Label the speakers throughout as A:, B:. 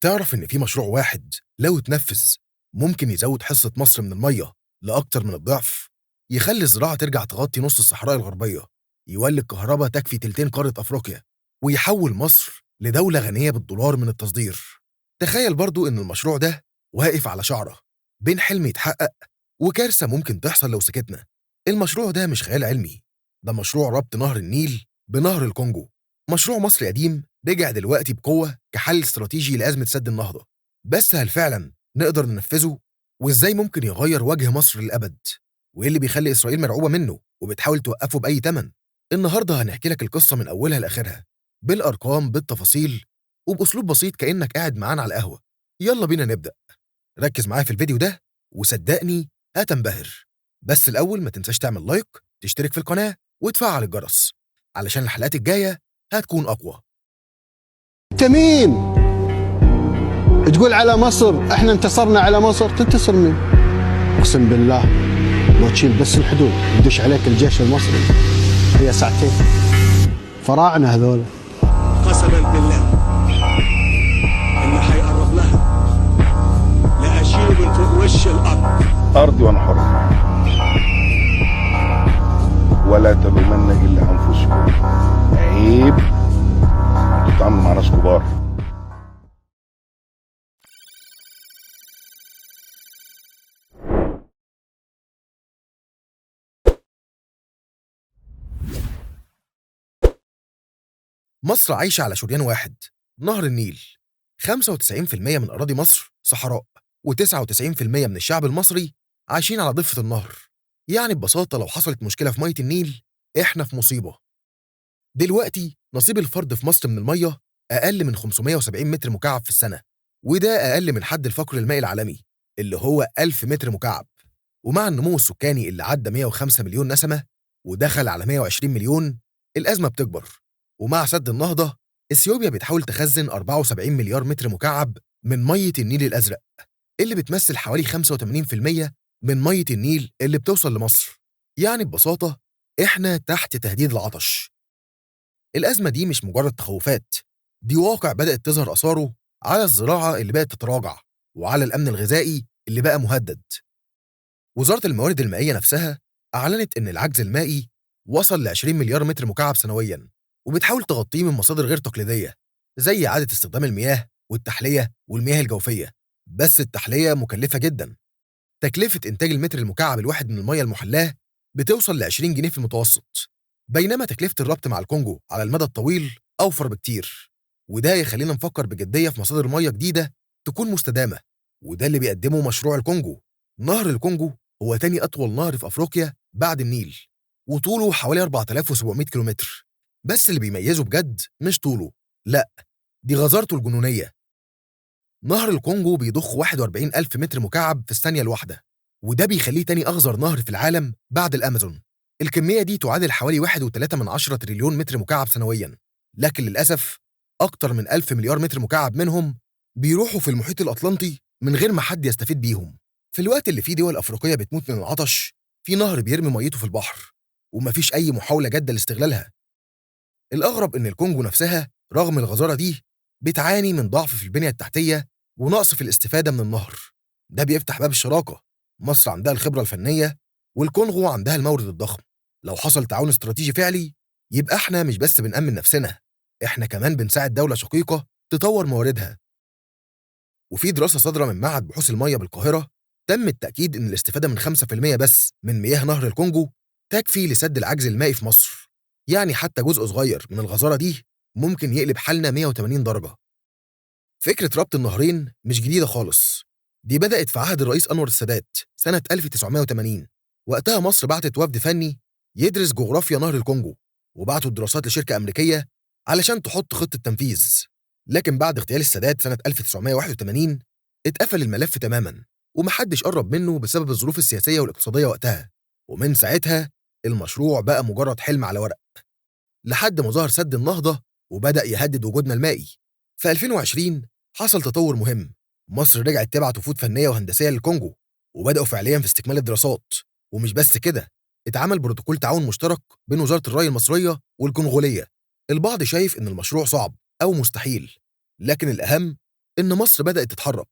A: تعرف إن في مشروع واحد لو اتنفذ ممكن يزود حصة مصر من المية لأكتر من الضعف، يخلي الزراعة ترجع تغطي نص الصحراء الغربية، يولد كهرباء تكفي تلتين قارة أفريقيا، ويحول مصر لدولة غنية بالدولار من التصدير. تخيل برضو إن المشروع ده واقف على شعرة بين حلم يتحقق وكارثة ممكن تحصل لو سكتنا. المشروع ده مش خيال علمي، ده مشروع ربط نهر النيل بنهر الكونجو، مشروع مصري قديم رجع دلوقتي بقوة كحل استراتيجي لأزمة سد النهضة. بس هل فعلا نقدر ننفذه؟ وإزاي ممكن يغير وجه مصر للأبد؟ وإيه اللي بيخلي إسرائيل مرعوبة منه وبتحاول توقفه بأي تمن؟ النهاردة هنحكي لك القصة من أولها لآخرها، بالأرقام، بالتفاصيل، وبأسلوب بسيط كأنك قاعد معانا على القهوة. يلا بينا نبدأ. ركز معايا في الفيديو ده وصدقني هتنبهر. بس الأول ما تنساش تعمل لايك، تشترك في القناة، وتفعل الجرس علشان الحلقات الجاية هتكون أقوى.
B: انت مين؟ تقول على مصر احنا انتصرنا على مصر؟ تنتصر مين؟ اقسم بالله لو تشيل بس الحدود يدش عليك الجيش المصري هي ساعتين. فراعنه هذول.
C: قسما بالله اللي هيقرب لها لا اشيله من فوق وش الارض.
D: ارضي وانا حر، ولا تلومن الا انفسكم. عيب انتوا بتتعاملوا مع ناس كبار.
A: مصر عايشة على شريان واحد، نهر النيل. 95% من أراضي مصر صحراء، و99% من الشعب المصري عايشين على ضفة النهر. يعني ببساطة لو حصلت مشكلة في مية النيل إحنا في مصيبة. دلوقتي نصيب الفرد في مصر من المية أقل من 570 متر مكعب في السنة، وده أقل من حد الفقر المائي العالمي اللي هو 1000 متر مكعب. ومع النمو السكاني اللي عدى 105 مليون نسمة ودخل على 120 مليون، الأزمة بتكبر. ومع سد النهضة اثيوبيا بتحاول تخزن 74 مليار متر مكعب من مية النيل الأزرق، اللي بتمثل حوالي 85% من مية النيل اللي بتوصل لمصر. يعني ببساطة إحنا تحت تهديد العطش. الأزمة دي مش مجرد تخوفات، دي واقع بدأت تظهر آثاره على الزراعة اللي بقت تتراجع، وعلى الأمن الغذائي اللي بقى مهدد. وزارة الموارد المائية نفسها أعلنت إن العجز المائي وصل ل 20 مليار متر مكعب سنوياً، وبتحاول تغطيه من مصادر غير تقليدية زي إعادة استخدام المياه والتحلية والمياه الجوفية. بس التحلية مكلفة جدا. تكلفة إنتاج المتر المكعب الواحد من المياه المحلاة بتوصل ل 20 جنيه في المتوسط، بينما تكلفة الربط مع الكونجو على المدى الطويل أوفر بكتير. وده يخلينا نفكر بجدية في مصادر مياه جديدة تكون مستدامة، وده اللي بيقدمه مشروع الكونجو. نهر الكونجو هو تاني أطول نهر في أفريقيا بعد النيل، وطوله حوالي 4700 كيلومتر. بس اللي بيميزه بجد مش طوله، لا، دي غزارته الجنونية. نهر الكونجو بيضخ 41 ألف متر مكعب في الثانية الواحدة، وده بيخليه تاني أغزر نهر في العالم بعد الأمازون. الكمية دي تعادل حوالي 1.3 تريليون متر مكعب سنويا، لكن للأسف أكتر من 1000 مليار متر مكعب منهم بيروحوا في المحيط الأطلنطي من غير ما حد يستفيد بيهم. في الوقت اللي فيه دول أفريقية بتموت من العطش، في نهر بيرمي ميته في البحر، ومفيش أي محاولة جادة لاستغلالها. الأغرب إن الكونجو نفسها رغم الغزارة دي بتعاني من ضعف في البنية التحتية ونقص في الاستفادة من النهر. ده بيفتح باب الشراكة. مصر عندها الخبرة الفنية والكونغو عندها المورد الضخم. لو حصل تعاون استراتيجي فعلي يبقى احنا مش بس بنأمن نفسنا، احنا كمان بنساعد دولة شقيقة تطور مواردها. وفي دراسة صادرة من معهد بحوث المية بالقاهرة تم التأكيد إن الاستفادة من 5% بس من مياه نهر الكونجو تكفي لسد العجز المائي في مصر. يعني حتى جزء صغير من الغزارة دي ممكن يقلب حالنا 180 درجة. فكرة ربط النهرين مش جديدة خالص، دي بدأت في عهد الرئيس أنور السادات سنة 1980. وقتها مصر بعتت وفد فني يدرس جغرافيا نهر الكونجو، وبعتوا الدراسات لشركة أمريكية علشان تحط خطة تنفيذ. لكن بعد اغتيال السادات سنة 1981 اتقفل الملف تماما، ومحدش قرب منه بسبب الظروف السياسية والاقتصادية وقتها. ومن ساعتها المشروع بقى مجرد حلم على ورق، لحد ما ظهر سد النهضة وبدأ يهدد وجودنا المائي. في 2020 حصل تطور مهم، مصر رجعت تبعت وفود فنية وهندسية للكونجو، وبدأوا فعليا في استكمال الدراسات. ومش بس كده، اتعمل بروتوكول تعاون مشترك بين وزارة الري المصرية والكونغولية. البعض شايف إن المشروع صعب أو مستحيل، لكن الأهم إن مصر بدأت تتحرك.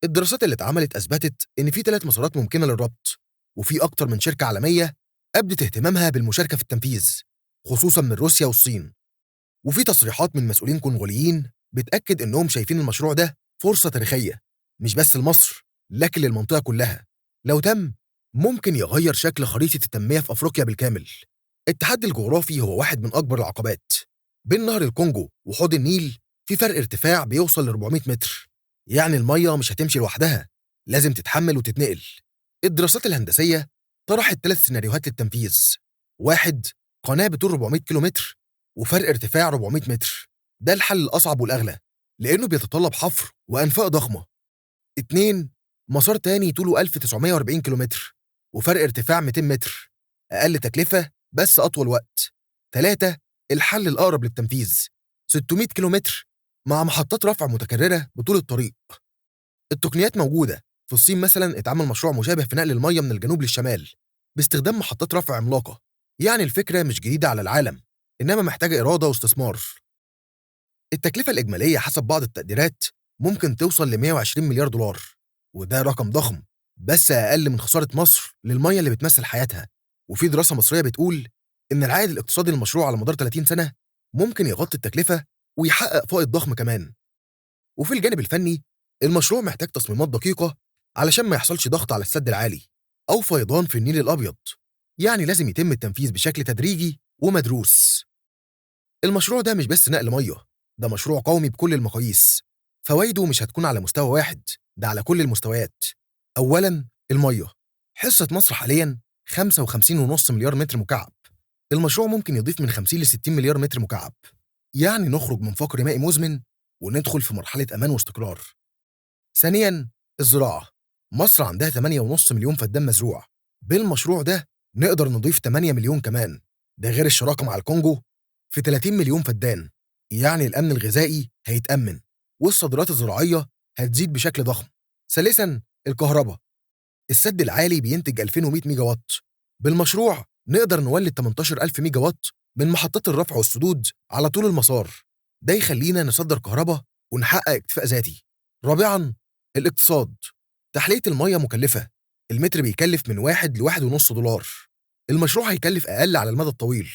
A: الدراسات اللي اتعملت أثبتت إن في 3 مسارات ممكنة للربط، وفي أكتر من شركة عالمية أبدت اهتمامها بالمشاركة في التنفيذ، خصوصاً من روسيا والصين. وفي تصريحات من مسؤولين كونغوليين بتأكد إنهم شايفين المشروع ده فرصة تاريخية، مش بس لمصر لكن للمنطقة كلها. لو تم ممكن يغير شكل خريطة التنمية في أفريقيا بالكامل. التحدي الجغرافي هو واحد من أكبر العقبات. بين نهر الكونغو وحوض النيل في فرق ارتفاع بيوصل ل 400 متر، يعني المية مش هتمشي لوحدها، لازم تتحمل وتتنقل. الدراسات الهندسية طرحت 3 سيناريوهات للتنفيذ. 1، قناة بطول 400 كيلومتر وفرق ارتفاع 400 متر، ده الحل الأصعب والأغلى لأنه بيتطلب حفر وأنفاق ضخمة. 2، مسار تاني طوله 1940 كيلومتر وفرق ارتفاع 200 متر، أقل تكلفة بس أطول وقت. 3، الحل الأقرب للتنفيذ 600 كيلومتر مع محطات رفع متكررة بطول الطريق. التقنيات موجودة، في الصين مثلا اتعمل مشروع مشابه في نقل المية من الجنوب للشمال باستخدام محطات رفع عملاقة. يعني الفكرة مش جديدة على العالم، إنما محتاجة إرادة واستثمار. التكلفة الإجمالية حسب بعض التقديرات ممكن توصل ل 120 مليار دولار، وده رقم ضخم بس أقل من خسارة مصر للمية اللي بتمثل حياتها. وفي دراسة مصرية بتقول إن العائد الاقتصادي للمشروع على مدار 30 سنة ممكن يغطي التكلفة ويحقق فائض ضخم كمان. وفي الجانب الفني المشروع محتاج تصميمات دقيقة علشان ما يحصلش ضغط على السد العالي أو فيضان في النيل الأبيض، يعني لازم يتم التنفيذ بشكل تدريجي ومدروس. المشروع ده مش بس نقل مية، ده مشروع قومي بكل المقاييس. فوائده مش هتكون على مستوى واحد، ده على كل المستويات. أولاً المية، حصة مصر حالياً 55.5 مليار متر مكعب، المشروع ممكن يضيف من 50 ل 60 مليار متر مكعب، يعني نخرج من فقر مائي مزمن وندخل في مرحلة أمان واستقرار. ثانياً الزراعة، مصر عندها 8.5 مليون فدان مزروع، بالمشروع ده نقدر نضيف 8 مليون كمان، ده غير الشراكة مع الكونغو في 30 مليون فدان، يعني الأمن الغذائي هيتأمن والصادرات الزراعية هتزيد بشكل ضخم. ثالثاً الكهرباء، السد العالي بينتج 2100 ميجا وات، بالمشروع نقدر نولد 18000 ميجا وات من محطات الرفع والسدود على طول المسار، ده يخلينا نصدر كهرباء ونحقق اكتفاء ذاتي. رابعاً الاقتصاد، تحلية المية مكلفة، المتر بيكلف من 1 ل 1.5 دولار، المشروع هيكلف أقل على المدى الطويل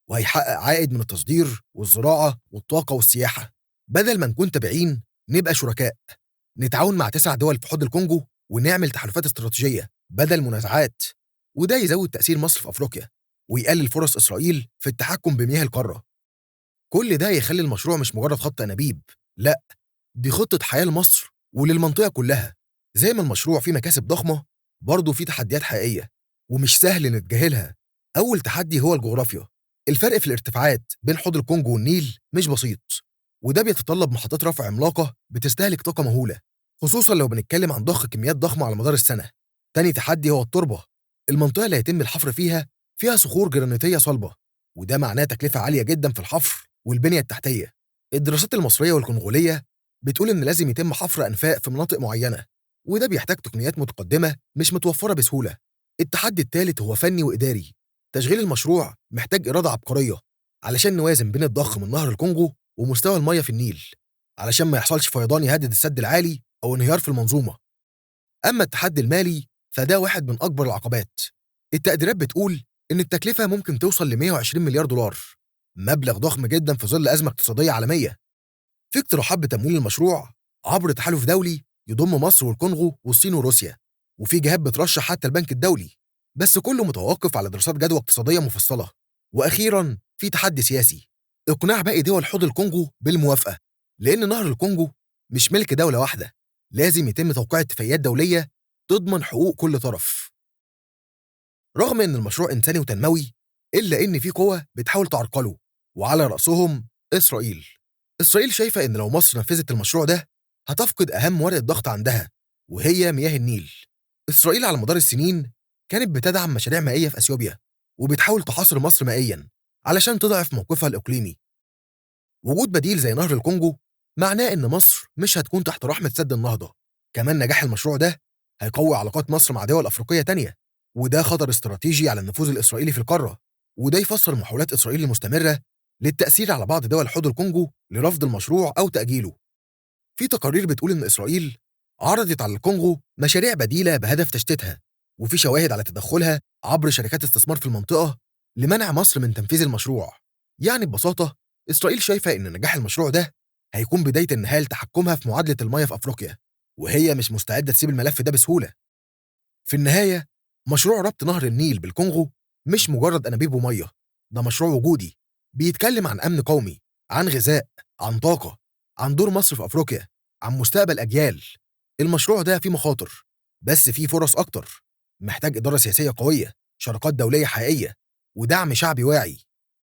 A: وهيحقق عائد من التصدير والزراعة والطاقة والسياحة. بدل ما نكون تابعين نبقى شركاء، نتعاون مع 9 دول في حوض الكونغو ونعمل تحالفات استراتيجية بدل منازعات، وده يزود تأثير مصر في أفريقيا ويقلل فرص إسرائيل في التحكم بمياه القارة. كل ده يخلي المشروع مش مجرد خط أنابيب، لا، دي خطة حياة لمصر وللمنطقة كلها. زي ما المشروع فيه مكاسب ضخمة، برضه فيه تحديات حقيقية ومش سهل نتجاهلها. أول تحدي هو الجغرافيا، الفرق في الارتفاعات بين حوض الكونغو والنيل مش بسيط، وده بيتطلب محطات رفع عملاقة بتستهلك طاقة مهولة، خصوصا لو بنتكلم عن ضخ كميات ضخمة على مدار السنة. تاني تحدي هو التربة، المنطقة اللي هيتم الحفر فيها صخور جرانيتية صلبة، وده معناه تكلفة عالية جدا في الحفر والبنية التحتية. الدراسات المصرية والكونغولية بتقول إن لازم يتم حفر أنفاق في مناطق معينة، وده بيحتاج تقنيات متقدمة مش متوفرة بسهولة. التحدي الثالث هو فني وإداري، تشغيل المشروع محتاج إرادة عبقرية علشان نوازن بين الضخ من نهر الكونغو ومستوى المية في النيل، علشان ما يحصلش فيضان يهدد السد العالي أو انهيار في المنظومة. أما التحدي المالي فده واحد من أكبر العقبات. التقديرات بتقول إن التكلفة ممكن توصل ل 120 مليار دولار، مبلغ ضخم جدا في ظل أزمة اقتصادية عالمية. في اقتراحات بتمويل المشروع عبر تحالف دولي يضم مصر والكونغو والصين وروسيا، وفي جهات بترشح حتى البنك الدولي، بس كله متوقف على دراسات جدوى اقتصادية مفصلة. وأخيرا في تحدي سياسي، إقناع باقي دول حوض الكونغو بالموافقة، لأن نهر الكونغو مش ملك دولة واحدة، لازم يتم توقيع اتفاقيات دولية تضمن حقوق كل طرف. رغم إن المشروع إنساني وتنموي، إلا إن في قوة بتحاول تعرقله، وعلى رأسهم إسرائيل. إسرائيل شايفة إن لو مصر نفذت المشروع ده هتفقد أهم ورقة ضغط عندها، وهي مياه النيل. إسرائيل على مدار السنين كانت بتدعم مشاريع مائية في أثيوبيا، وبتحاول تحاصر مصر مائياً علشان تضعف موقفها الإقليمي. وجود بديل زي نهر الكونغو معناه إن مصر مش هتكون تحت رحمة سد النهضة. كمان نجاح المشروع ده هيقوي علاقات مصر مع دول أفريقية تانية، وده خطر استراتيجي على النفوذ الإسرائيلي في القارة، وده يفسر محاولات إسرائيل المستمرة للتأثير على بعض دول حوض الكونغو لرفض المشروع أو تأجيله. في تقارير بتقول إن إسرائيل عرضت على الكونغو مشاريع بديلة بهدف تشتيتها، وفي شواهد على تدخلها عبر شركات استثمار في المنطقة لمنع مصر من تنفيذ المشروع. يعني ببساطة إسرائيل شايفة إن نجاح المشروع ده هيكون بداية النهاية لتحكمها في معادلة المياه في أفريقيا، وهي مش مستعدة تسيب الملف ده بسهولة. في النهاية مشروع ربط نهر النيل بالكونغو مش مجرد أنابيب ومية، ده مشروع وجودي بيتكلم عن أمن قومي، عن غذاء، عن طاقة، عن دور مصر في أفريقيا، عن مستقبل أجيال. المشروع ده فيه مخاطر بس فيه فرص أكتر، محتاج إدارة سياسية قوية، شراكات دولية حقيقية، ودعم شعبي واعي.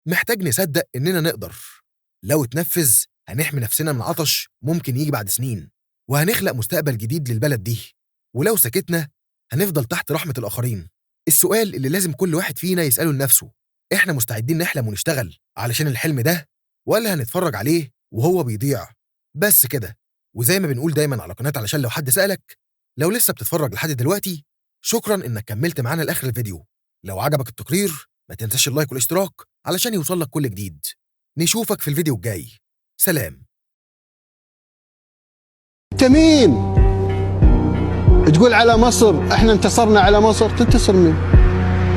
A: محتاج نصدق إننا نقدر. لو اتنفذ هنحمي نفسنا من عطش ممكن يجي بعد سنين، وهنخلق مستقبل جديد للبلد دي. ولو سكتنا هنفضل تحت رحمة الآخرين. السؤال اللي لازم كل واحد فينا يسأله لنفسه: إحنا مستعدين نحلم ونشتغل علشان الحلم ده، ولا هنتفرج عليه وهو بيضيع؟ بس كده. وزي ما بنقول دايما على قناة علشان لو حد سألك، لو لسه بتتفرج لحد دلوقتي شكرا إنك كملت معانا لآخر الفيديو. لو عجبك التقرير ما تنساش اللايك والاشتراك علشان يوصلك كل جديد. نشوفك في الفيديو الجاي. سلام.
B: انت مين؟ تقول على مصر احنا انتصرنا على مصر، تنتصر مين؟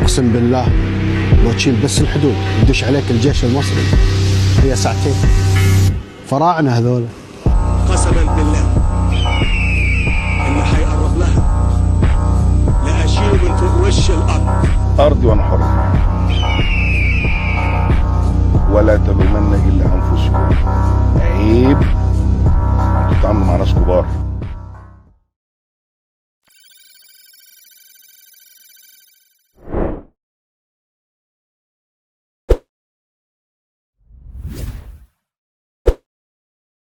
B: اقسم بالله لو تشيل بس الحدود يدش عليك الجيش المصري هي ساعتين. فراعنه هذول.
C: قسما بالله اللي هيقرب لها لاشيله من فوق وش الارض.
D: ارضي وانا حر، ولا تلومن الا انفسكم. عيب.